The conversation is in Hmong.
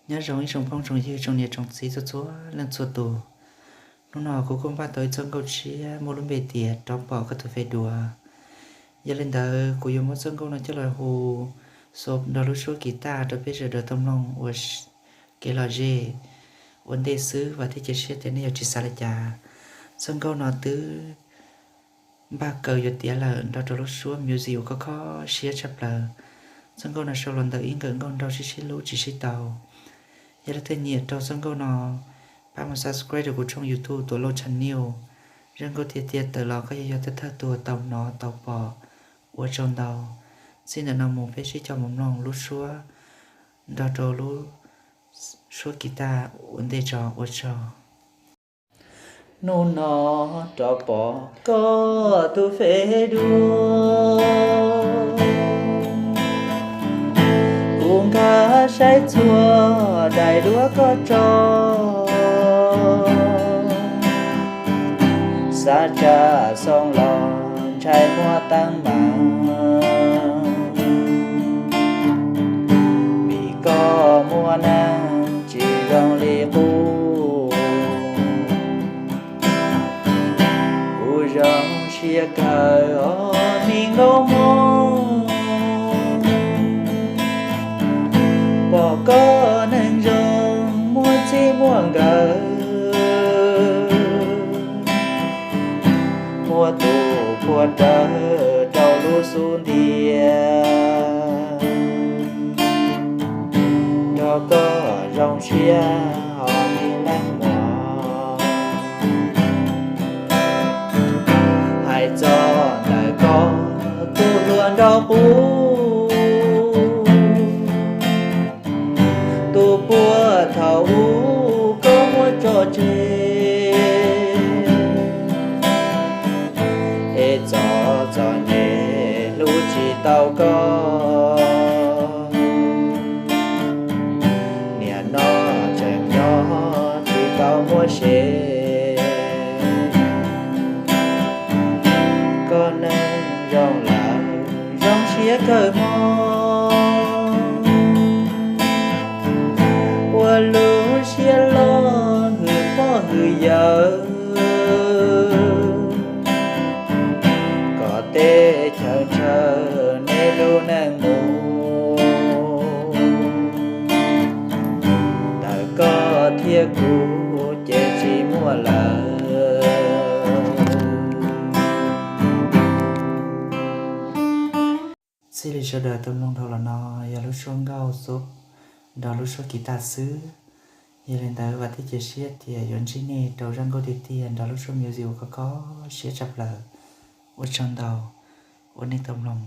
Nyob zoo ib tsoom phooj tsoom ywg tsoom niam tsoom txiv txhua txhua leej txhua tus. Hnub no kuv kuj npaj tau ib txoj nkauj tshiab muaj lub npe tias Rov Pom Koj Tus Face Dua. Yog li ntawd kuv yuav muab txoj nkauj no coj los hu xo nrog lub suab kiv taj rau peb sawv daws tau mloog ua kev lom zem ua ntej xwb, vam thiab cia siab tias nej yuav tsis xav li cas. Txoj nkauj no twb npaj kaw yuav tiav lawm nrog rau lub suab music uas khov kho siab tshaj plaws. Txoj nkauj no sau los ntawm ib nkawm nkauj nraug sib sib hlub tsis sib tau. Yog leej twg nyiam rau txoj nkauj no, pab mus subscribe rau kuv tshooj YouTube Tuam Lauj Channel. Zaj nkauj tiag tiag tawm los koj yuav yog thawj thawj tus tau hnov tau pom. Ua tsaug ntau. Txij ntawm no mus peb sib coj mus mloog lub suab nrog rau lub suab kiv taj ua ntej tso, ua tsaug. Hnub no rov pom koj tus Face Dua, kuv nkag saib txhua daim duab koj tso, xav tsa xoo los ntshai muaj teeb meem, vim koj muaj neeg tsis zoo li qub. Kuv zoo siab kawg os me nkauj Hmoob, pom koj neeg zoo muaj txij muaj nkawm, muaj tus phua rawv rau lub xub ntiag. Nrog koj zoo siab os me leej muam, hais txog ntawm koj tus hluas nraug qub, tus puag thaum ub koj muab tso tseg, es txom txom nyem hlub tsis tau koj. Niam no tseem nyob tsis tau muab sev, koj neeg zoo lawm zoo siab kawg mog, ua lub siab loj hwm pog hwm yawm, kom teb chaws ntshaw neb lub neej mus. Ntawm koj thiab kuv ces tsis muaj lawm. Txij li sawv daws tau mloog dhau los no yog lub suab nkauj xub nrog lub suab kiv taj xwb. Yog li ntawd vam thiab cia siab tias yuav ntsib nej rau zaj nkauj tiag tiag nrog lub suab music uas khov kho siab tshaj plaws. Ua tsaug ntau uas nej tau mloog.